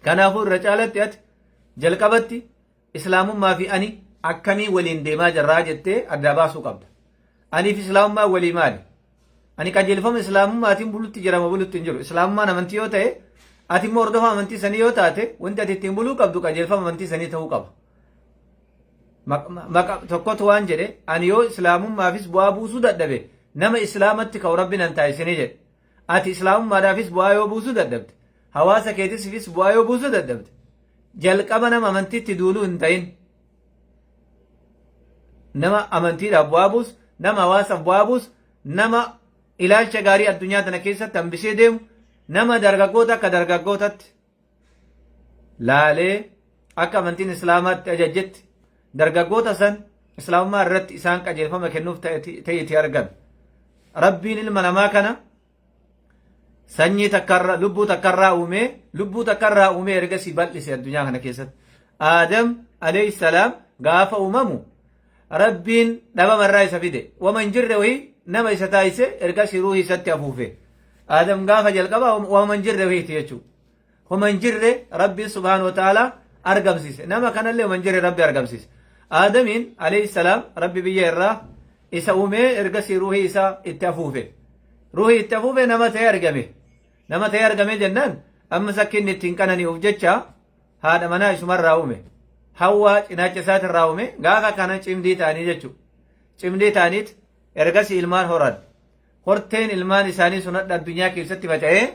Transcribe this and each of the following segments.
Kanaafuu irra caalatti ati jalqabatti islaamummaa fi ani akkamii waliin deemaa jirraa jettee addaa baasuu qabda. Aniif islaamummaa walii maali? Ani qajeelfama islaamummaatiin bulutti jira moo bulutti hin jiru? Islaamummaan amantii yoo ta'e, ati immoo hordofa amantii sanii yoo taate, wanti ati ittiin buluu qabdu qajeelfama amantii sanii ta'uu qaba. Maqa tokkotu waan jedhe, ani yoo islaamummaafis bu'aa buusuu dadhabe, nama islaamatti ka'u rabbi nan taasisinii jedhe. Ati islaamummaadhaafis bu'aa yoo buusuu dadhabde, hawaasa keetisifis bu'aa yoo buusuu dadhabde, jalqaba nama amantiitti duuluu hin ta'in. Nama amantiidhaaf bu'aa buusu, nama hawaasaaf bu'aa buusu, nama ilaalcha gaarii addunyaa tana keessatti hambisee deemu, nama dargaggoota akka dargaggootatti laalee akka amantiin islaamaatti ajajjetti dargaggoota san islaamummaa irratti isaan qajeelfama kennuuf ta'eeti argame. Rabbiin ilma namaa kana sanyii takkarra lubbuu takkarraa uumee lubbuu takkarraa uumee ergasii bal'ise addunyaa kana keessatti. Aadam alayhi salaam gaafa uumamu Rabbiin dhabama irraa isa fide. Wama hin jirre wayii nama isa taasise ergasii ruuhii isatti afuufe. Aadam gaafa jalqaba wama hin jirre wayiiti jechuudha. Wama hin jirre Rabbiin subhaanahu wa ta'ala argamsiise. Nama kanallee wama hin jirre Rabbi argamsiise. Aadamiin alayhi salaam Rabbi biyya irraa isa uumee ergasii ruuhii isaa itti afuufe. Ruuhii itti afuufe nama ta'ee argame. Nama ta'ee argame jennaan ammas akka inni ittiin qanani'uuf jecha haadha manaa isumarraa uume. Hawwaa cinaacha isaatirraa uume gaafa kana cimdii ta'anii jechuudha. Cimdii ta'aniit ergasii ilmaan horan. Horteen ilmaan isaanii sun hadha addunyaa keessatti faca'ee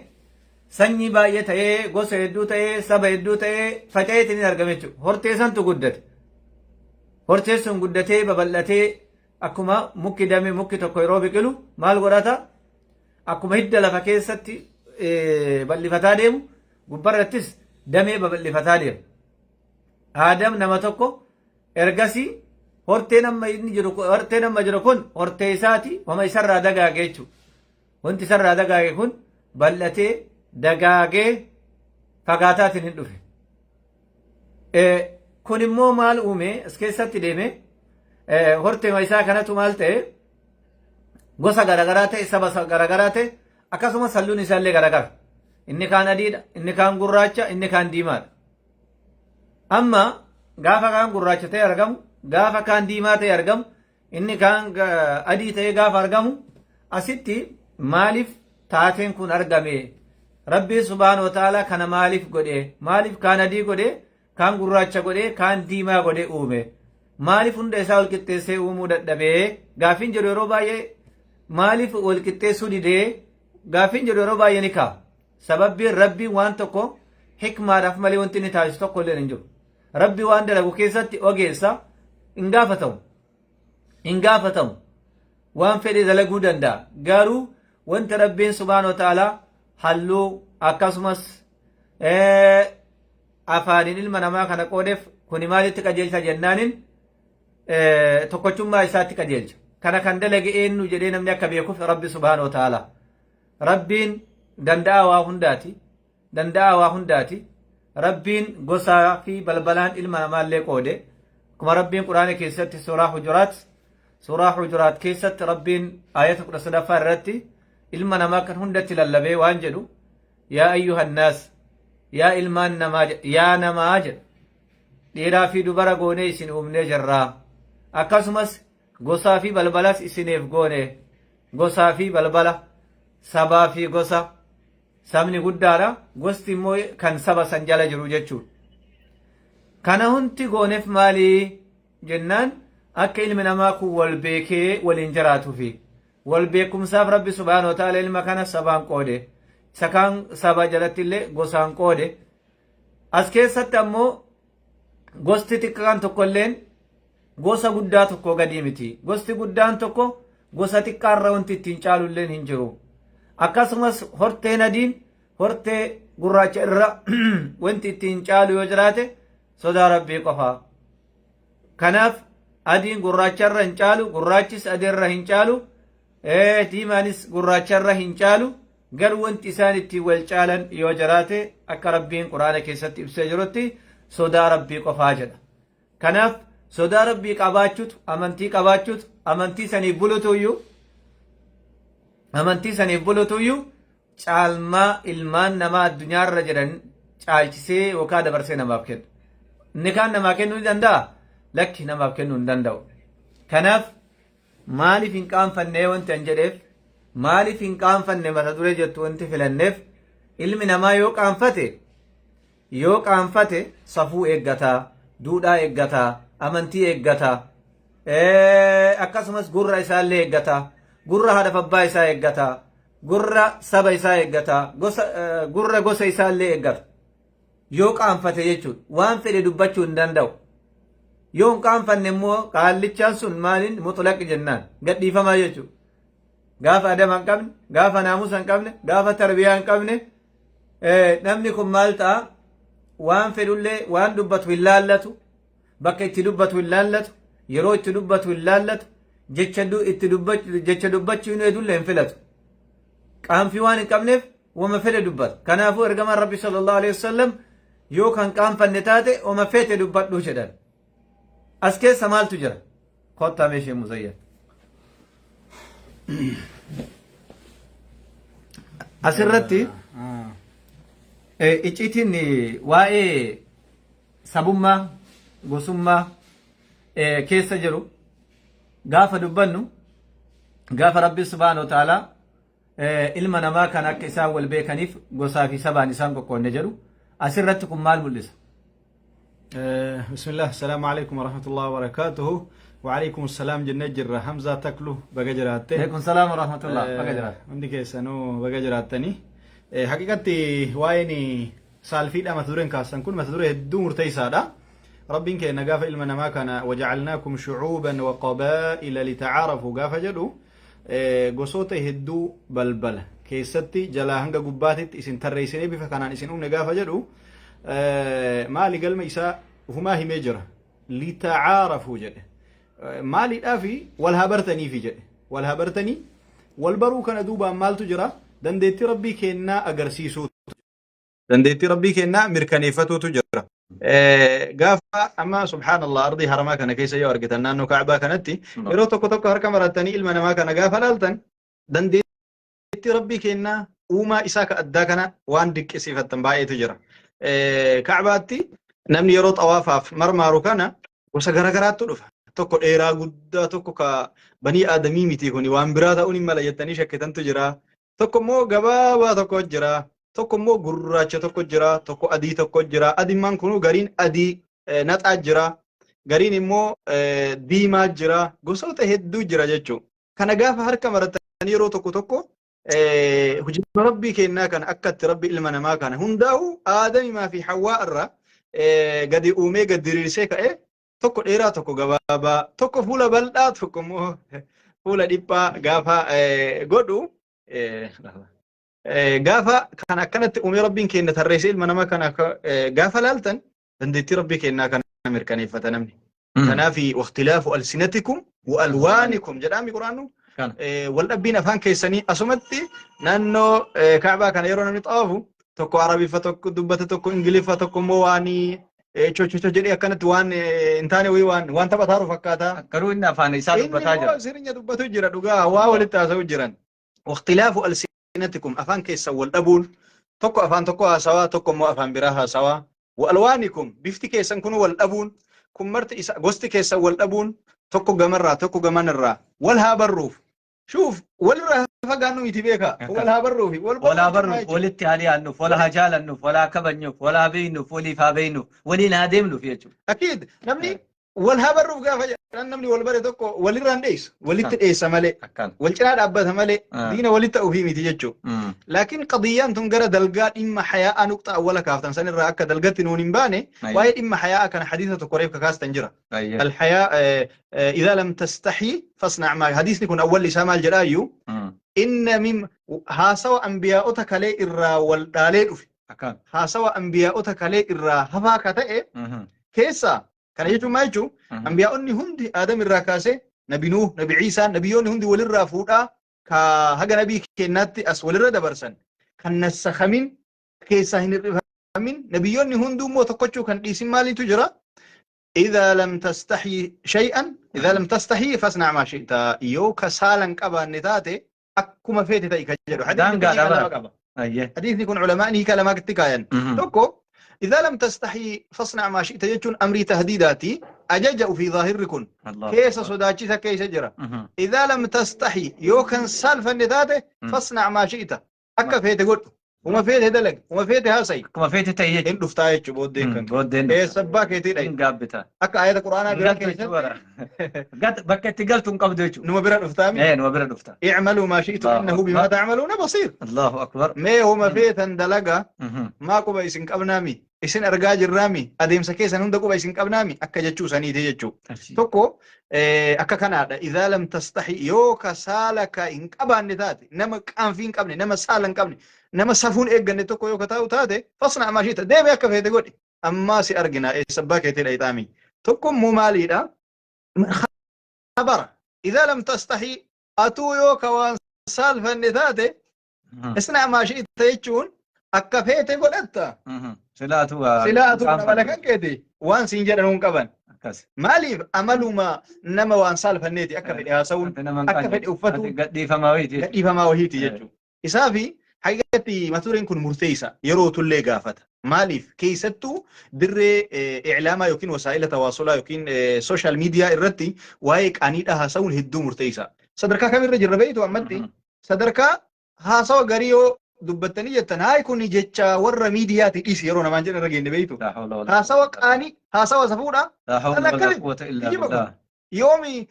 sanyii baay'ee ta'ee gosa hedduu ta'ee saba hedduu ta'ee faca'eetiin hin argame jechuudha. Hortee santu guddate. Horteen sun guddatee babal'atee akkuma mukki damee mukki tokko yeroo biqilu maal godhata? Akkuma hidda lafa keessatti bal'ifataa deemu gubbarrattis damee babal'ifataa deema. Aadam nama tokko ergasii horteen amma inni jiru horteen amma jiru kun hortee isaati wama isarraa dagaage jechuudha. Wanti isarraa dagaage kun bal'atee dagaagee fagaataatiin hin dhufe. Kun immoo maal uume as keessatti deeme horteema isaa kanatu maal ta'e gosa garaagaraa ta'e saba garaagaraa ta'e akkasumas halluun isaallee garaagara. Inni kaan adiidha, inni kaan gurraacha, inni kaan diimaadha. Amma gaafa kaan gurraacha ta'e argamu, gaafa kaan diimaa ta'e argamu, inni kaan adii ta'e gaafa argamu asitti maaliif taateen kun argame? Rabbiin subhaanahu wa ta'ala kana maaliif godhe? Maaliif kaan adii godhe? Kaan gurraacha godhe? Kaan diimaa godhe uume? Maaliif hunda isaa wal qixxeessee uumuu dadhabee? Gaaffiin jedhu yeroo baay'ee maaliif wal qixxeessuu didee? Gaaffiin jedhu yeroo baay'ee ni ka'a. Sababbiin Rabbiin waan tokko hikmaadhaaf malee wanti inni taasisu tokko illee hin jiru. Rabbi waan dalagu keessatti ogeessa hin gaafatamu. Hin gaafatamu. Waan fedhe dalaguu danda'a. Garuu wanta Rabbiin subhaanahu wa ta'aalaa halluu akkasumas afaaniin ilma namaa kana qoodeef kuni maalitti qajeelcha jennaanin tokkochummaa isaatti qajeelcha. Kana kan dalage eenyu jedhee namni akka beekuuf Rabbi subhaanahu wa ta'aalaa. Rabbiin danda'aa waa hundaati. Danda'aa waa hundaati. Rabbiin gosaa fi balbalaan ilma namaallee qoode. Akkuma Rabbiin Quraana keessatti suuraa Hujuraat suuraa Hujuraat keessatti Rabbiin ayata 13ffaa irratti ilma namaa kan hundatti lallabee waan jedhu yaa ayyuhannaas yaa ilmaan namaa yaa namaa jedha. Dhiiraa fi dubara goonee isin uumnee jirraa. Akkasumas gosaa fi balbalas isiniif goone. Gosaa fi balbala, sabaa fi gosa. Sabni guddaadha, gosti immoo kan saba san jala jiru jechuudha. Kana hundi gooneef maalii jennaan akka ilmi namaa kun wal beekee waliin jiraatuufi. Wal beekumsaaf Rabbi subhaanahu wa ta'ala ilma kana sabaan qoode. Isa kaan saba jalatti illee gosaan qoode. As keessatti ammoo gosti xiqqaan tokkolleen gosa guddaa tokko gadii miti. Gosti guddaan tokko gosa xiqqaarra wanti ittiin caalulleen hin jiru. Akkasumas horteen adiin hortee gurraacha irra wanti ittiin caalu yoo jiraate sodaa Rabbii qofa. Kanaaf adiin gurraacha irra hin caalu, gurraachis adii irra hin caalu, diimaanis gurraacha irra hin caalu. Garuu wanti isaan ittiin wal caalan yoo jiraate akka Rabbiin Quraana keessatti ibsee jirutti sodaa Rabbii qofaa jedha. Kanaaf sodaa Rabbii qabaachuutu amantii qabaachuutu amantii saniif bulutuyyuu amantii saniif bulutuyyuu caalmaa ilmaan namaa addunyaarra jiran caalchisee yookaan dabarsee namaaf kenna. Inni kaan namaa kennuu ni danda'a? Lakki namaaf kennuu hin danda'u. Kanaaf maaliif hin qaanfannee wanti an jedheef maaliif hin qaanfanne mata duree jettu wanti filanneef ilmi namaa yoo qaanfate yoo qaanfate safuu eeggata, duudhaa eeggata, amantii eeggata, akkasumas gurra isaallee eeggata, gurra haadhaaf abbaa isaa eeggata, gurra saba isaa eeggata, gurra gosa isaallee eeggata. Yoo qaanfate jechuudha. Waan fedhe dubbachuu hin danda'u. Yoo hin qaanfanne immoo qaallichaan sun maaliin muxlaq jennaan gadhiifamaa jechuudha. Gaafa adaba hin qabne, gaafa naamusa hin qabne, gaafa tarbiyaa hin qabne namni kun maal ta'a? Waan fedhullee waan dubbatu hin laallatu, bakka itti dubbatu hin laallatu, yeroo itti dubbatu hin laallatu, jecha dubbachuu hin hedullee hin filatu. Qaanfii waan hin qabneef wama fedhe dubbata. Kanaafuu ergamaan Rabbi sallallahu alaihi wasallam yoo kan qaanfanne taate wama feete dubbadhu jedhan. As keessa maaltu jira? Kottaa meeshee Muzayyan. Asirratti icciitiin waa'ee sabummaa, gosummaa keessa jiru gaafa dubbannu gaafa Rabbi subhaanahu wa ta'aalaa ilma namaa kan akka isaan wal beekaniif gosaa fi sabaan isaan qoqqoodne jedhu asirratti kun maal mul'isa? Bismillah, assalamu alaikum warahmatullahi wabarakatuhu. Wa alaikum assalam jennee jirra. Hamzaa Taklu baga jiraatte. Alaikum salaam wa rahmatullah. Baga jiraatte. Hundi keessanuu baga jiraattanii. Haqiqatti waa'een saalfiidha mata dureen kaasan kun mata duree hedduu murteessaadha. Rabbiin keenya gaafa ilma namaa kana waja'alnaakum shu'uuban wa qabaa'ila lita'aarafu gaafa jedhu gosoota hedduu balbala keessatti jalaa hanga gubbaatitti isin tarreessinee bifa kanaan isin uumne gaafa jedhu maali galma isaa ufumaa himee jira. Lita'aarafu jedhe. Maaliidhaafi wal haa bartaniifi jedhe. Wal haa bartanii wal baruu kana duubaan maaltu jira? Dandeettii Rabbii kennaa agarsiisuu. Dandeettii Rabbii kennaa mirkaneeffatuutu jira. Gaafa amma subhaanallah ardii haramaa kana keessa yoo argitan naannoo Kaabaa kanatti yeroo tokko tokko harka marattanii ilma namaa kana gaafa laaltan dandeettii Rabbii kennaa uumaa isaa ka addaa kana waan dinqisiifattan baay'eetu jira. Kaabaatti namni yeroo xawaafaaf marmaaru kana gosa garagaraattu dhufa. Tokko dheeraa guddaa tokko ka banii aadamii miti kuni waan biraa ta'uun hin mala jettanii shakkitantu jira. Tokko immoo gabaabaa tokko jira. Tokko immoo gurraacha tokko jira. Tokko adii tokko jira. Adimmaan kunuu gariin adii naxaa jira. Gariin immoo diimaa jira. Gosoota hedduu jira jechuudha. Kana gaafa harka maratanii yeroo tokko tokko hojii Rabbii kennaa kana akka itti Rabbi ilma namaa kana hundaa'u Aadamimaa fi Hawwaa irraa gadi uumee gad diriirsee ka'ee tokko dheeraa tokko gabaabaa tokko fuula bal'aa tokko immoo fuula dhiphaa gaafa godhu gaafa kan akkanatti uumee Rabbiin kenna tarreessee ilma namaa kana gaafa laaltan dandeettii Rabbii kennaa kana mirkaneeffata namni. Kanaaf waqtilaafu alsinatikum wa alwaanikum jedhaami quraannu. Wal dhabbiin afaan keessanii asumatti naannoo Kaabaa kana yeroo namni xawaafu tokko Arabiffa tokko dubbata tokko Ingiliffa tokko immoo waan chochocho jedhee akkanatti waan hin taane wayii waan waan taphataaru fakkaata. Garuu inni afaan isaa dubbataa Inni immoo jira. sirnya dubbatu jira dhugaa waa walitti haasa'u jiran. Waqtilaafu alsinatikum afaan keessan wal dhabuun tokko afaan tokko haasawaa tokko immoo afaan biraa haasawaa. Wa alwaanikum bifti keessan kun wal dhabuun kun marti isa gosti keessan wal dhabuun tokko gamarraa tokko gamanirraa wal haa barruuf. Shuuf walirraa fagaannu miti beeka wal haa barruufi wal Wal haa barruuf barruuf, jechuudha. walitti haa dhiyaannuuf, wal haa jaalannuuf, wal haa kabajnuuf, wal haa beeknuuf, waliif haa beeknuuf, waliin haa deemnuuf jechuudha. Akiid namni wal haa barruuf gaafa jedhan namni wal bare tokko walirraan dheessu walitti dheessa malee Akkaan. wal cinaa dhaabbata malee diina walitti ta'uufii miti jechuudha. Laakiin qadiyyaan tun gara dalgaa dhimma hayaa'aa nuqxa awwala kaaftan sanirraa akka dalgatti nuun hin baane waa'ee dhimma hayaa'aa kana hadiisa tokko reef kakaastan jira. Alhayaa idhaa lam tastaxyi fasnac maa hadiisni kun awwalli isaa maal jedhaa iyyuu inna min haasawa anbiyaa'ota kalee irraa wal dhaalee dhufe Akkaan. haasawa anbiyaa'ota kalee irraa hafaa ka ta'e keessaa kana jechuun maal jechuun anbiyaa'onni hundi Aadam irraa kaasee nabi Nuuh, nabi Iisaa, nabiyyoonni hundi walirraa fuudhaa ka haga nabii kennaatti as walirra dabarsan kan nassakamin keessaa hin hir'ifamin nabiyyoonni hunduu immoo tokkochuu kan dhiisin maaliitu jira? إذا لم تستحي شيئا إذا لم تستحي فاصنع ما شئت yoo ka saalan qabaanne taate akkuma feete ta'i ka jedhu hadiisni kun Daangaadha hiika bara. lama qaba Ayyee. hadiisni kun ulamaan hiika lamaatti kaayan tokko Idhaa lam tastaxii fasnac maa shi'ta jechuun amrii tahdiidaati. Ajaja ofii zaahirri kun keessa sodaachisa keessa jira. Idhaa lam tastaxii yoo kan saalfanne taate fasnac maa shi'ta akka feete godhu. Uma feete dalagi, uma feete haasa'i. Akkuma feete ta'e jechuudha. Hin dhuftaa jechuudha booddeen kan. Booddeen dhufta. Eessa abbaa keetii dhayi. Hin gaabbita. Akka ayata Qur'aanaa Hin biraa galtu keessatti jechuudha. Bakka itti galtu hin qabdu jechuudha. numa bira dhuftaa mi? Ee numa bira dhufta. I'maluu maa shi'tum Allahu innahu bimaa akbar. ta'maluuna basiir. Allahu akbar. Mee homa feetan dalagaa maa quba isin qabnaami? Isin argaa jirraami? Adeemsa keessan hunda quba isin qabnaami? Akka jechuu saniiti jechuudha. Tokko akka kanaadha. Idhaa lam tastahi yoo ka saala ka hin qabaanne taate, nama qaanfii hin qabne, nama saala hin qabne, nama safuun eegganne tokko yoo ka taa'u taate, fasna maa shi'ta deemi akka feete godhi. Ammaa si argina eessa abbaa keetii dhayxaami. Tokko immoo maaliidha? Khabara. Idhaa lam tastahi atuu yoo ka waan saalfanne taate, isna maa shi'ta jechuun akka feete godhatta. Silaatu Silaa atuu kun amala kan keeti waan siin jedhan hin qaban. Akkas. Maaliif amaluma nama waan saalfanneeti akka fedhe haasa'uun, akka fedhe uffatuun Gadhiifamaa wayiiti. Gadhiifamaa wahiiti jechuudha. Isaa fi haqiqatti mata dureen kun murteessa yeroo tullee gaafata. Maaliif keessattuu dirree i'laamaa yookiin wasaa'ila tawaasulaa yookiin social media irratti waa'ee qaaniidhaa haasa'uun hedduu murteessa. Sadarkaa kamirra jirra beektu ammatti? Sadarkaa haasawa garii yoo dubbattanii jettan haay kun jecha warra miidiyaati dhiisi yeroo namaan jedhan irra geenne beektu. La hawla wala Haasawa qaanii haasawa safuudha. La hawla Kan wala akkami? quwwata illa Kijiba kun. billah. Yoomi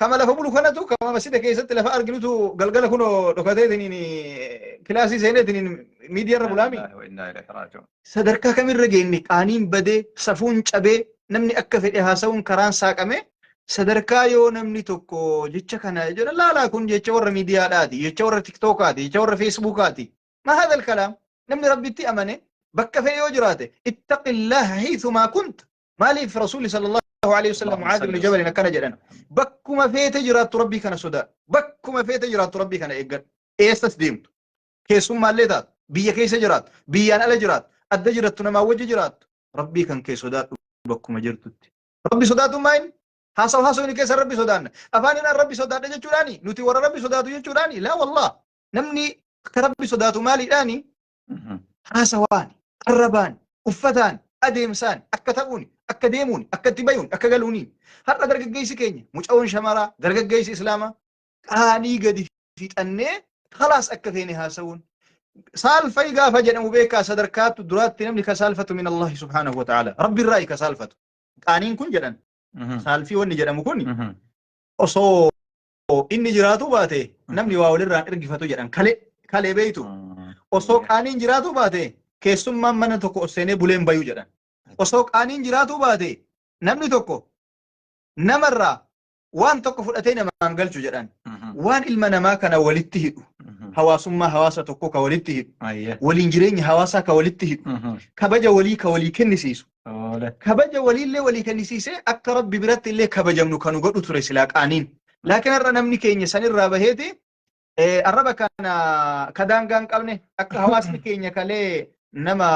kama lafa bulu kanatu kama masjida keessatti lafa arginutu galgala kunoo dhokateetiniin kilaasii seeneetiniin miidiyaa irra bulaami. Inna lillahi wa inna ilaihi raaji'uun. Sadarkaa kamirra geenne qaaniin badee safuun cabee namni akka fedhe haasa'uun karaan saaqame sadarkaa yoo namni tokko jecha kana jedha laalaa kun jecha warra miidiyaadhaati, jecha warra tiktookaati, jecha warra feesbuukaati. Ma haadha kalaam namni Rabbitti amane bakka fedhe yoo jiraate ittaqillaha haythumaa kunta. Maaliif Rasuulli sallallahu alaihi wasallam Mu'aadh ibn Jabal akkana jedhan: bakkuma feete jiraattu Rabbii kana sodaadhu, bakkuma feete jiraattu Rabbii kana eeggadhu. Eessas deemtu, keessummaallee taatu, biyya keessa jiraattu, biyyaan ala jiraattu, adda jiraattu, namaa wajji jiraattu, Rabbii kan kee sodaadhu bakkuma jirtutti. Rabbi sodaatuun maa inni? Haasawa haasawni keessa Rabbi sodaanna. Afaaniin Rabbi sodaadha jechuudhaani nuti warra Rabbi sodaatu jechuudhaani? Laa wallah. Namni akka Rabbi sodaatu maaliidhaani? Haasawaan, arrabaan, uffataan, adeemsaan, akka ta'uun, akka deemuun, akka itti bayuun, akka galuuni. Har'a dargaggeessi keenya, mucaawwan shamaraa, dargaggeessi Islaamaa qaanii gadi fixannee khalaas akka feene haasawuun. Saalfai gaafa jedhamu beekaa sadarkaattu duraatti namni ka saalfatu min Allahi subhaanahu wa ta'ala. Rabbi irraa ka saalfatu. Qaaniin kun jedhan saalfii wanni jedhamu kun osoo inni jiraatu baate namni waa walirraan ergifatu jedhan kalee kalee beeytu. Osoo qaaniin jiraatu baate keessummaan mana tokko ol seenee buleen bayu jedhan. Osoo qaaniin jiraatu baate namni tokko namarraa waan tokko fudhatee namaan galchu jedhan. Waan ilma namaa kana walitti hidhu, hawaasummaa hawaasa tokko ka walitti hidhu, waliin jireenya hawaasaa ka walitti hidhu, kabaja walii ka walii kennisiisu, kabaja waliillee walii kennisiisee akka Rabbi biratti illee kabajamnu kan nu godhu ture silaa qaaniin. Laakiin har'a namni keenya sanirraa baheeti arraba kana ka daangaa hin qabne akka hawaasni keenya kalee nama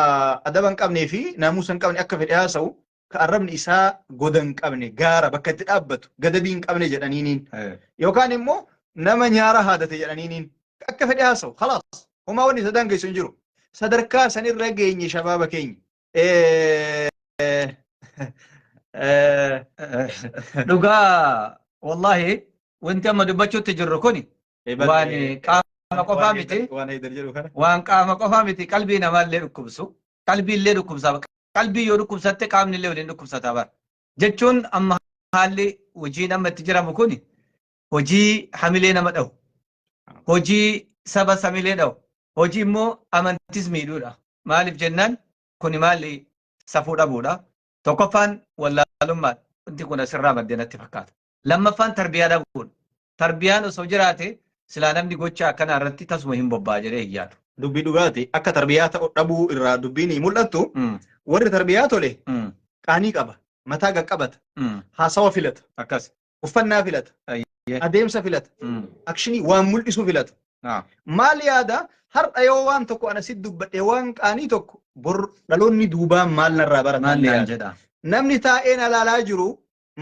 adaba hin qabnee fi naamusa hin qabne akka fedhe haasa'u ka arrabni isaa goda hin qabne, gaara bakka itti dhaabbatu gadabii hin qabne jedhaniiniin yookaan immoo nama nyaara haadate jedhaniiniin akka fedhe haasa'u khalaas homaa wanni isa daangessu hin jiru. Sadarkaa sanirra geenye shabaaba keenya. Dhugaa wallahi wanti amma dubbachuutti jirru kuni waan qaama qofaa miti. Waan Haydar jedhu kana. Waan qaama qofaa miti, qalbii namaallee dhukkubsu. Qalbii illee dhukkubsa. Qalbii yoo dhukkubsatte qaamni illee waliin dhukkubsata bara. Jechuun amma haalli hojiin amma itti jiramu kuni hojii hamilee nama dhahu. Hojii saba samilee dhahu. Hojii immoo amantis miidhuudha. Maaliif jennaan kuni maali safuu dhabuudha. Tokkoffaan wallaalummaadha. Wanti kun asirraa maddee natti fakkaata. Lammaffaan tarbiyaa dhabuudha. Tarbiyaan osoo jiraate silaa namni gocha akkanaa irratti tasuma hin bobba'a jedhee hin yaadu. Dubbii dhugaati. Akka tarbiyaa ta'u dhabuu irraa dubbiin mul'attu warri tarbiyaa tole qaanii qaba. Mataa qaqqabata. Haasawa filata. Uffannaa filata. Adeemsa filata. Akshinii waan mul'isu filata. Maal yaada? Har'a yoo waan tokko ana sitti dubbadhe waan qaanii tokko bor dhaloonni duubaa maal narraa barata? Maal naan jedha? Namni taa'ee na ilaalaa jiru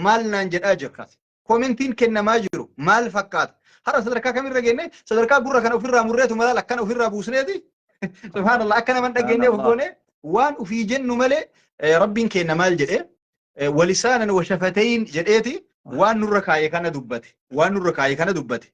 maal naan jedhaa jira? Komentiin kennamaa jiru maal fakkaata? Har'a sadarkaa kamirra geenne? Sadarkaa gurra kana ofirraa murreetu malaal akkana ofirraa buusneeti. Subhaanallah, akka nama hin dhageenye of goone Waan ufii jennu malee Rabbiin keenna maal jedhe? Walisaanan washafatayn jedheeti waan nurra kaaye kana dubbate. Waan nurra kaaye kana dubbate.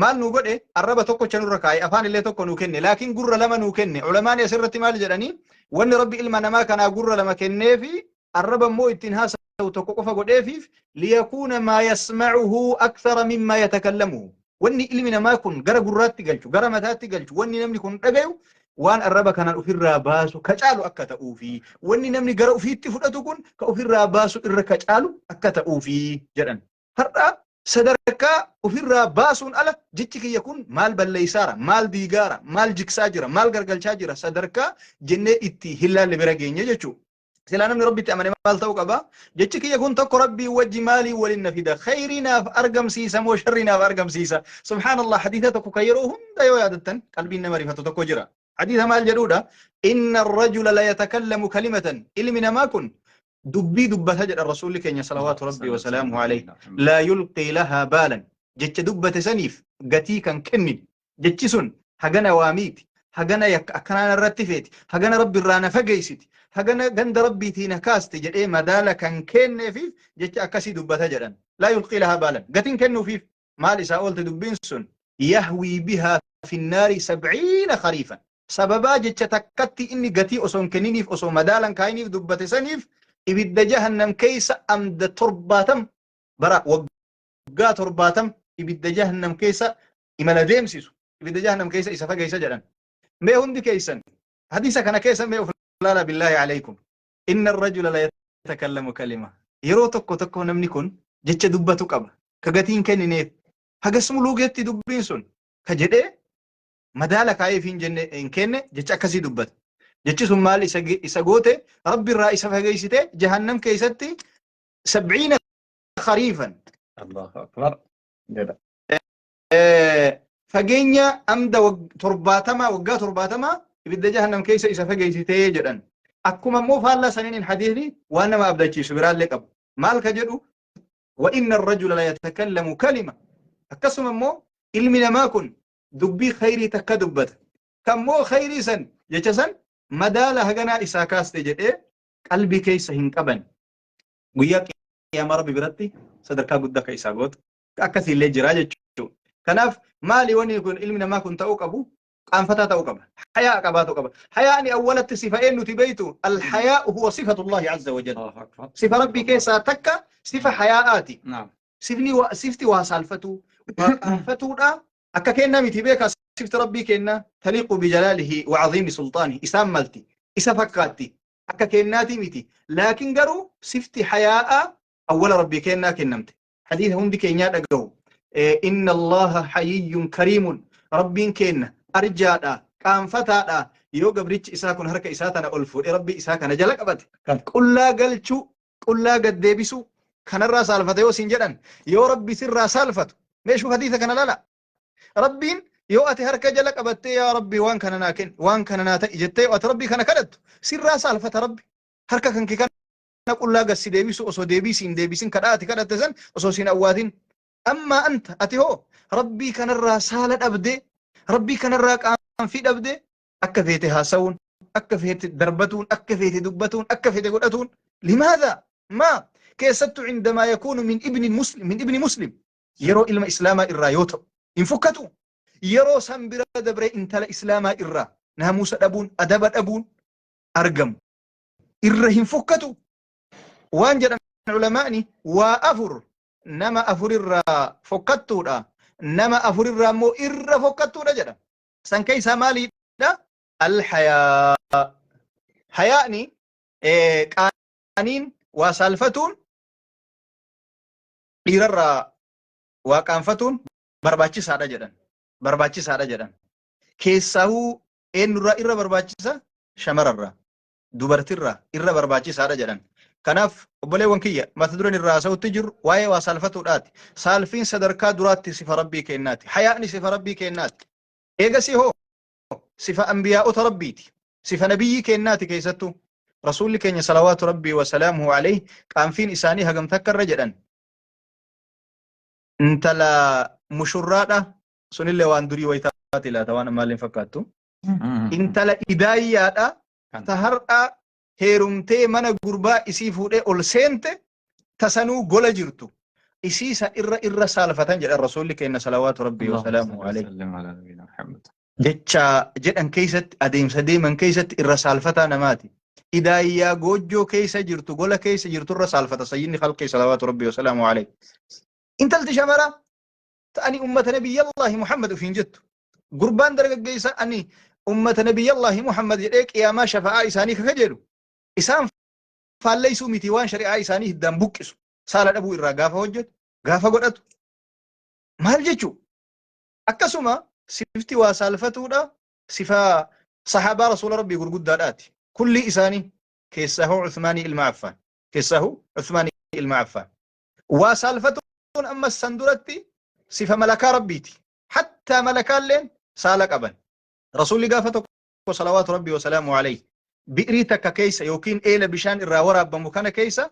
Maal nu godhe? Arraba tokkocha nurra kaaye, afaan illee tokko nu kenne, laakiin gurra lama nu kenne. Ulamaan asirratti maal jedhanii? Wanni Rabbi ilma namaa kanaa gurra lama kenneefi arraba immoo ittiin haasa'u tokko qofa godheefiif, liyakuuna maa yasma'uhu akthara mimmaa yatakallamuhu. Wanni ilmi namaa kun gara gurraatti galchu, gara mataatti galchu, wanni namni kun dhagayu waan arraba kanaan ofirraa baasu ka caalu akka ta'uufi, wanni namni gara ofiitti fudhatu kun ka ofirraa baasu irra ka caalu akka ta'uufi jedhan. Har'a sadarkaa ofirraa baasuun ala jechi kiyya kun maal balleeysaara, maal diigaara, maal jiksaa jira, maal gargalchaa jira sadarkaa jennee itti hin laalle bira geenye jechuudha. Silaa namni Rabbitti amane maal ta'uu qaba? Jechi kiyya kun tokko Rabbii wajji maalii waliin na fida? Khayrii naaf argamsiisa moo sharrii naaf argamsiisa? Subhaanallah, hadiisa tokko kan yeroo hunda yoo yaadattan qalbiin nama rifatu tokko jira. Hadiisa maal jedhuudha? Inna rajula la yatakallamu kalimatan. Ilmi namaa kun dubbii dubbata jedha Rasuulli keenya salawaatu Rabbii wasalaamuhu alayhi. Laa yulqii lahaa baalan. Jecha dubbate saniif gatii kan kennine. Jechi sun hagana waa miiti, hagana yakka akkanaa narratti feeti, hagana Rabbi irraa na fageessiti, hagana ganda Rabbiitii na kaaste jedhee madaala kan kenneefiif jecha akkasii dubbata jedhan. Laa yulqii lahaa baalan. Gatiin kennuufiif maal isaa oolte dubbiin sun? Yahwii bihaa finnaari sabciina khariifan. Sababaa jecha takkatti inni gatii osoo hin kenniniif, osoo madaalan kaayiniif dubbate saniif ibidda jahannam keessa amda 70 bara waggaa 70 ibidda jahannam keessa imala deemsisu, ibidda jahannam keessa isa fageessa jedhan. Mee hundi keessan hadiisa kana keessa mee of laala, billaahi alaykum. Inna rajula la yatakallamu kalima. Yeroo tokko tokko namni kun jecha dubbatu qaba. Ka gatiin kennineef hagas muluugeetti dubbiin sun ka jedhee madaala kaa'eef hin jenne hin kenne jecha akkasii dubbata. Jechi sun maal isa goote? Rabbi irraa isa fageessite, jahannam keessatti sabciina khariifan. Allahu akbar. Jedha. Fageenya amda 70, waggaa 70 ibidda jahannam keessa isa fageessitee jedhan. Akkuma immoo faallaa saniin hadiisni waan nama abdachiisu biraallee qabu. Maal ka jedhu? Wa inna ar-rajula la yatakallamu kalima. Akkasuma immoo ilmi namaa kun dubbii khayrii takka dubbata. Kan immoo khayrii san jecha san madaala haganaa isaa kaaste jedhee qalbii keessa hin qaban. Guyyaa qiyaamaa Rabbi biratti sadarkaa guddaa akka isaa gootu akkasiillee jira jechuudha. Kanaaf maali wanni kun ilmi namaa kun ta'uu qabu? Qaanfataa ta'uu qaba. Hayaa qabaatu qaba. Hayaani awwalatti sifa eenyuti beeytu? Alhayaa'u huwa sifatullahi azza wa jalla. Allahu akbar. Sifa Rabbii keessaa takka sifa hayaa'aati. Naam. Sifni waa, sifti waa saalfatuu, waa qaanfatuudha. Akka kennaa miti beekaa, sifti Rabbii kennaa taliiqu bijalaalihi wa aziimi sulxaanihi, isaan malti, isa fakkaatti, akka kennaati miti. Laakiin garuu sifti hayaa'aa awwala Rabbii kennaa kennamte. Hadiisa hundi keenyaa dhagahu. Inna Allaha hayiyyun kariimun. Rabbiin keenna arjaadha, qaanfataadha. Yoo gabrichi isaa kun harka isaa tana ol fuudhee Rabbii isaa kana jala qabate, qullaa galchuu, qullaa gad deebisuu kanarraa saalfata yoo siin jedhan, yoo Rabbi sirraa saalfatu, meeshuu hadiisa kana lala. Rabbiin yoo ati harka jala qabattee yaa Rabbi waan kana naa kenni, waan kana naa ta'i jettee yoo ati Rabbii kana kadhattu, sirraa saalfata Rabbi. Harka kan kee kana qullaa gad si deebisu osoo deebii siin deebisin, kadhaa ati kadhatte san osoo siin awwaatin. Amma anta ati hoo Rabbii kanarraa saala dhabdee, Rabbii kanarraa qaanfii dhabdee, akka feete haasa'uun, akka feete darbatuun, akka feete dubbatuun, akka feete godhatuun, limaadha maa keessattuu indamaa yakuunu min ibni muslim, min ibni muslim, yeroo ilma islaamaa irraa yoo ta'u hin fukkatu. Yeroo san bira dabree intala islaamaa irraa naamusa dhabuun, adaba dhabuun argamu irra hin fukkatu. Waan jedhan ulamaani, waa afur nama afurirraa fokkattuudha, nama afurirraa immoo irra fokkattuudha jedha. San keessaa maaliidha? Alhayaa. Hayaani, qaaniin, waa saalfatuun, dhiirarraa waa qaanfatuun barbaachisaadha jedhan. Barbaachisaadha jedhan. Keessaahuu eenyurraa irra barbaachisa? Shamararraa, dubartirraa irra barbaachisaadha jedhan. Kanaaf obboleewwan kiyya, mata dureen irraa haasa'utti jirru waa'ee waa saalfatuudhaati. Saalfiin sadarkaa duraatti sifa Rabbii kennaati. Hayaa'ni sifa Rabbii kennaati. Eegasii hoo sifa anbiyaa'ota Rabbiiti. Sifa nabiyyii kennaati keessattuu. Rasuulli keenya salawaatu Rabbii wa salaamuhu alayhi qaanfiin isaanii hagam takka irra jedhan. Intala mushurraadha, sunillee waan durii wayitaati laata, waan ammaallee hin fakkaattu. Intala idaayyaadha. Ta har'a heerumtee mana gurbaa isii fuudhee ol seente, tasanuu gola jirtu, isii san irra irra saalfatan jedhan Rasuulli keenya salawaatu Rabbii wasalaamu alayhi. Jecha jedhan keessatti, adeemsa deeman keessatti irra saalfataa namaati. Idaayyaa goojjoo keessa jirtu, gola keessa jirtu irra saalfata sayyidni khalqii salawaatu Rabbii wasalaamu alayhi. Intalti shamara ta'anii ummata Nabiyyallahi Muhammad ofiin jettu. Gurbaan dargaggeessa ani ummata Nabiyyallahi Muhammad jedhee qiyaamaa shafa'aa isaanii kaka jedhu, isaan faalleessuu miti, waan shari'aa isaanii hiddaan buqqisu saala dhabuu irraa gaafa hojjetu, gaafa godhatu maal jechuu? Akkasuma sifti waa saalfatuudha sifa sahaabaa Rasuula Rabbii gurguddaadhaati. Kulli isaanii, keessaahu Uthmaanii ilma Affaan, keessaahu Uthmaanii ilma Affaan. Waa saalfatuun ammas san duratti sifa malakaa Rabbiiti. Hattaa malakaalleen saala qaban. Rasuulli gaafa tokko salawaatu Rabbii wasalaamu alayhi bi'irii takka keessa yookiin eela bishaan irraa waraabbamu kana keessa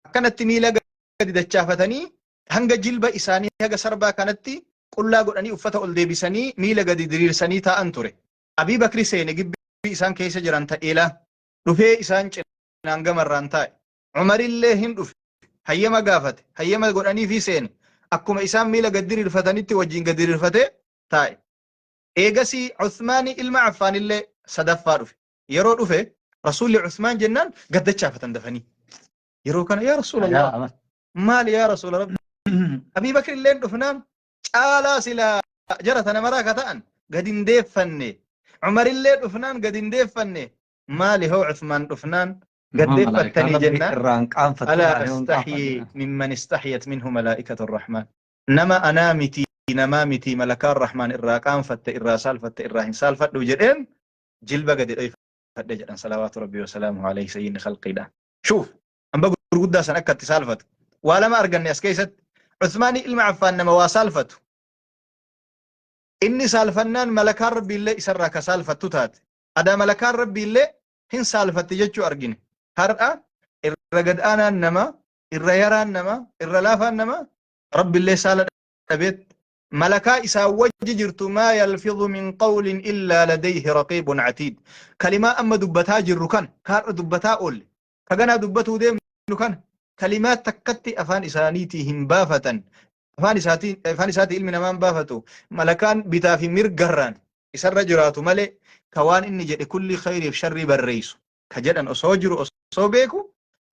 akkanatti miila gadi dachaafatanii, hanga jilba isaanii, haga sarbaa kanatti qullaa godhanii, uffata ol deebisanii, miila gadi diriirsanii taa'an ture. Abii Bakri seene, gibbii isaan keessa jiran ta'eelaa dhufee isaan cinaan gamarraan taa'e. Umarillee hin dhufe. Hayyama gaafate. Hayyama godhanii fi seene. Akkuma isaan miila gad diriirfatanitti wajjin gad diriirfatee taa'e. Eegasii Uthmaanii ilma Affaanillee sadaffaa dhufe. Yeroo dhufe Rasuulli Uthmaan jennaan gad dachaafatan dafanii. Yeroo kana, "Yaa Rasuulallah, maali yaa Rasuula Rabbi?" Abii Bakri illeen dhufnaan caalaa silaa jara tana maraa ka ta'an gad hin deeffanne. Umarillee dhufnaan gad hin deeffanne. Maali hoo Uthmaan dhufnaan gad deeffattanii jennaan, irraan qaanfattu. "ألا أستحيي ممن استحيت منه ملائكة الرحمن." Nama anaa miti, namaa miti, malakaan Rahmaan irraa qaanfatte, irraa saalfatte, irraa hin saalfadhu jedheen jilba gadi dhoyfadhe jedhan salawaatu Rabbii wasalaamu alayhi sayyidni khalqiidha. Shuuf, hamba gurguddaa san akka itti saalfatu. Waa lama arganne as keessatti. Uthmaanii ilma Affaan nama waa saalfatu. Inni saalfannaan malakaan Rabbiillee isarraa ka saalfattu taate. Adaa malakaan Rabbiillee hin saalfatti jechuu argine. Har'a irra gad aanaan nama, irra yaraan nama, irra laafaan nama Rabbiillee saala dhabeet malakaa isaa wajji jirtu. ما يلفظ من قول إلا لديه رقيب عتيد. Kalimaa amma dubbataa jirru kana, kaarra dubbataa oolle, kaganaa dubbatuu deemnu kana, kalimaa takkatti afaan isaaniitii hin baafatan, afaan isaatii ilmi namaa hin baafatu, malakaan bitaa fi mirgarraan isarra jiraatu malee, ka waan inni jedhe kulli khayriif sharrii barreessu ka jedhan osoo jiru, osoo beeku,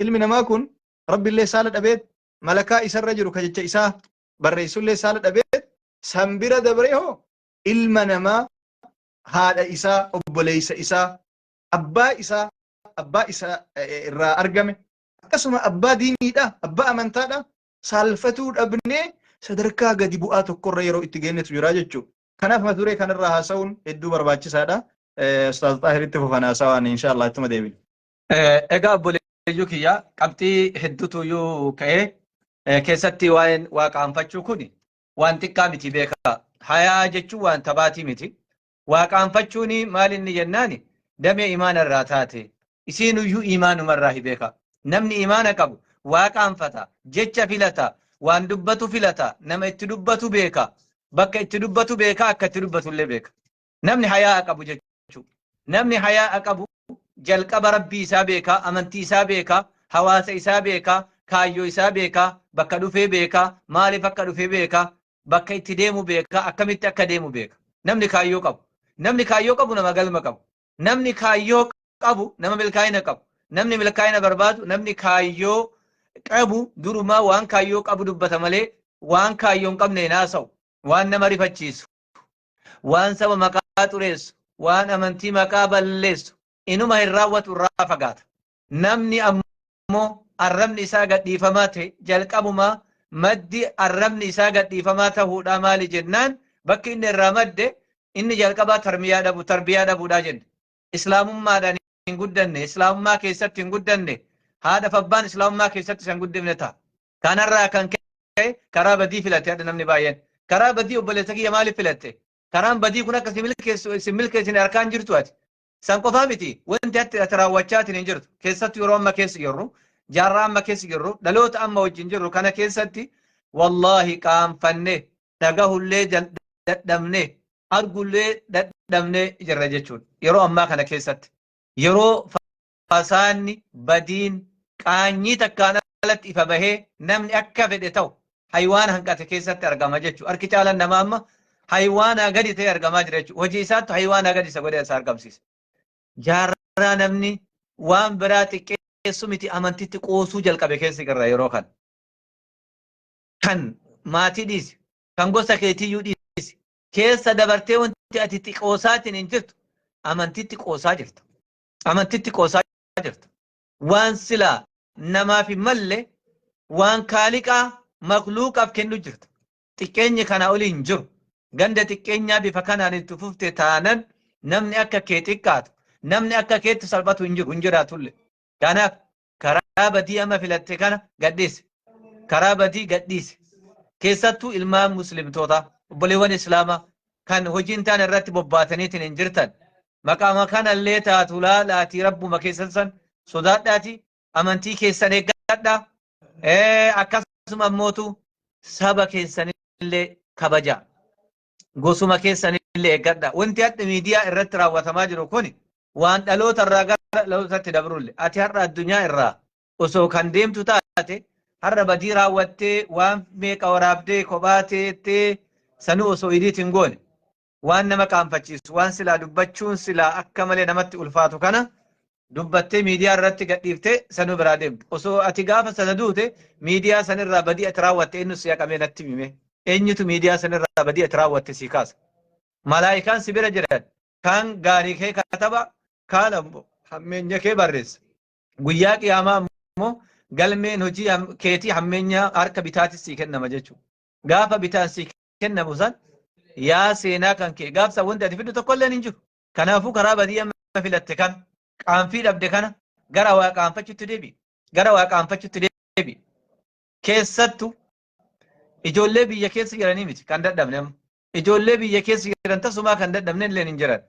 ilmi namaa kun Rabbiillee saala dhabeet, malakaa isarra jiru ka jecha isaa barreessullee saala dhabeet, san bira dabree hoo ilma namaa, haadha isaa, obboleessa isaa, abbaa isaa irraa argame, akkasuma abbaa diiniidha, abbaa amantaadha saalfatuu dhabnee sadarkaa gadi bu'aa tokkorra yeroo itti geenyetu jira jechuudha. Kanaaf mata duree kanarraa haasa'uun hedduu barbaachisaadha. Ustaaz Xaahiritti fufan haasawaan, inshallah ittuma deebina. Egaa obboleeyyuu kiyya, qabxii hedduutu iyyuu ka'ee keessatti waa'een waa qaanfachuu kun waan xiqqaa miti, beekaa. Hayaa jechuun waan taphaatii miti. Waa qaanfachuun maal inni jennaani, damee imaana irraa taate. Isiin iyyuu imaanuma irraa hi beeka. Namni imaana qabu waa qaanfata, jecha filata, waan dubbatu filata, nama itti dubbatu beeka. Bakka itti dubbatu beeka, akka itti dubbatu illee beeka. Namni hayaa qabu jechuudha. Namni hayaa qabu jalqaba Rabbii isaa beeka, amantii isaa beeka, hawaasa isaa beeka, kaayyoo isaa beeka, bakka dhufee beeka, maaliif akka dhufee beeka, bakka itti deemu beeka, akkamitti akka deemu beeka. Namni kaayyoo qabu. Namni kaayyoo qabu nama galma qabu. Namni kaayyoo qabu nama milkaa'ina qabu. Namni milkaa'ina barbaadu, namni kaayyoo qabu durumaa waan kaayyoo qabu dubbata malee waan kaayyoo hin qabne hin haasa'u. Waan nama rifachiisu, waan saba maqaa xureessu, waan amantii maqaa balleessu inuma hin raawwatu, irraa fagaata. Namni ammoo arrabni isaa gadhiifamaa ta'e, jalqabumaa maddi arrabni isaa gadhiifamaa ta'uudhaa maali jennaan, bakki inni irraa madde inni jalqabaa tarbiyaa dhabu, tarbiyaa dhabuudhaa jenne. Islaamummaadhaan hin guddanne, islaamummaa keessatti hin guddanne, haadha abbaan islaamummaa keessatti isa hin guddifne ta'a. Kanarraa kan ka'e karaa badii filate hadha namni baay'een. Karaa badii, obboleessa kiyya, maaliif filatte? Karaan badii kun akka si milkeessu si milkeessine harkaan jirtu ati. San qofaa miti, wanti ati raawwachaatiin hin jirtu. Keessattuu yeroo amma keessa jirru, jaarraa amma keessa jirru, dhaloota amma wajjin jirru kana keessatti, wallaahi qaanfanne, dhagahullee dadhabne, argullee dadhabne jirra jechuudha. Yeroo ammaa kana keessatti. Yeroo fasaanni, badiin, qaanyii takkaan alatti ifa bahee namni akka fedhe ta'u haywaana hanqate keessatti argama jechuudha. Harki caalaan namaa amma haywaanaa gadi ta'e argamaa jira jechuudha. Hojii isaattu haywaanaa gadi isa godhee isa argamsiisa. Jaarraa namni waan biraa xiqqeessu miti amantitti qoosuu jalqabe keessa jirra yeroo kana. Kan maatii dhiisi, kan gosa keetiyyuu dhiisi, keessa dabartee wanti ati itti qoosaatiin hin jirtu amantitti qoosaa jirta. Amantitti qoosaa jirta. Waan silaa namaaf hin malle waan kaaliqaa makluuqaaf kennu jirta. Xiqqeenyi kanaa olii hin jiru. Ganda xiqqeenyaa bifa kanaan itti fufte taanan namni akka kee xiqqaatu, namni akka keetti salphatu hin jiru, hin jiraatulle. Kanaaf karaa badii amma filatte kana gadhiisi. Karaa badii gadhiisi. Keessattuu ilmaan muslimtootaa, obboleewwan islaamaa kan hojii hin taane irratti bobbaataniitiin hin jirtan. Maqaama kanallee taatu laalaatii rabbuma keessan san sodaadhaatii amantii keessan eeggadhaa. Akkasuma ammootu saba keessanillee kabajaa. Gosuma keessanillee eeggadhaa. Wanti hadha miidiyaa irratti raawwatamaa jiru kuni waan dhaloota irraa gara dhalootatti dabrulle. Ati har'a addunyaa irraa osoo kan deemtu taate har'a badii raawwattee waan meeqa waraabdee kophaa teettee sanuu osoo idiit hin goone waan nama qaanfachiisu waan silaa dubbachuun silaa akka malee namatti ulfaatu kana dubbattee miidiyaa irratti gadhiiftee sanuu biraa deemtu. Osoo ati gaafa sana duute miidiyaa sanirraa badii ati raawwatte eenyu si haqamee natti hime? Eenyutu miidiyaa sanirraa badii ati raawwatte si kaasa? Malaayikaan si bira jiran kaan gaarii kee kataba kaan ammoo hammeenya kee barreessa. Guyyaa qiyaamaa ammoo galmeen hojii keetii hammeenya harka bitaatis sii kennama jechuudha. Gaafa bitaan sii kennamu san yaa seenaa kan kee gaafsa wanti ati fiddu tokkolleen hin jiru. Kanaafuu karaa badii amma filatte kana qaanfii dhabde kana gara waa qaanfachuutti deebi'i. Gara waa qaanfachuutti deebi'i. Keessattu ijoollee biyya keessa jiranii miti kan dadhabne amma. Ijoollee biyya keessa jiran tasumaa kan dadhabne illee hin jiran.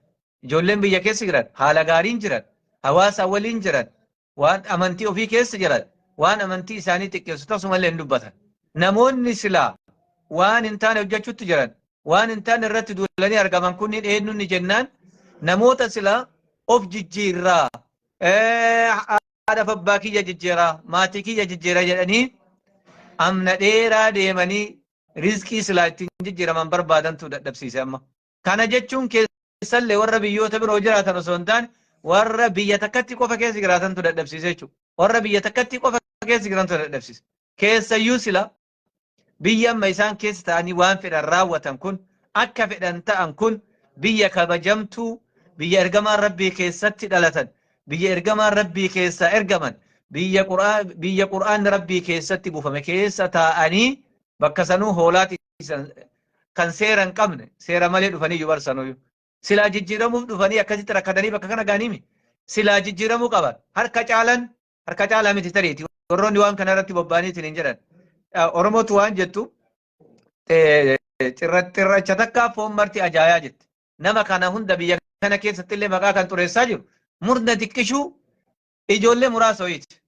Ijoolleen biyya keessa jiran haala gaariin jiran, hawaasa waliin jiran, waan amantii ofii keessa jiran, waan amantii isaanii xiqqeessu tasuma illee hin dubbatan. Namoonni silaa waan hin taane hojjechuutti jiran, waan hin taane irratti duulanii argaman kunniin eenyuun ni jennaan namoota silaa of jijjiirraa haadha abbaa kiyya jijjiiraa maatii kiyya jijjiiraa jedhanii amna dheeraa deemanii rizqii silaa ittiin jijjiiraman barbaadantu dadhabsiise amma. Kana jechuun keessallee warra biyyoota biroo jiraatan osoo hin taane warra biyya takkatti qofa keessa jiraatantu dadhabsiise jechuudha. Warra biyya takkatti qofa keessa jirantu dadhabsiise. Keessayyuu sila biyya amma isaan keessa ta'anii waan fedhan raawwatan kun akka fedhan ta'an kun biyya kabajamtuu biyya ergamaan rabbii keessatti dhalatan biyya ergamaan rabbii keessaa ergaman biyya biyya qur'aanni rabbii keessatti buufame keessa taa'anii bakka sanuu hoolaati kan seera hin qabne seera malee dhufanii iyyuu barsanuyyuu. Silaa jijjiiramuuf dhufanii akkasitti rakkatanii bakka kana ga'anii silaa jijjiiramuu qaban harka caalan harka caalaa miti tariiti warroonni waan kana irratti bobba'aniitiin hin jedhan. Oromootu waan jettu xirracha takkaa foon marti ajaayaa jette. Nama kana hunda biyya kana keessatti illee maqaa kan xureessaa jiru murna xiqqishuu ijoollee muraasa wayiiti.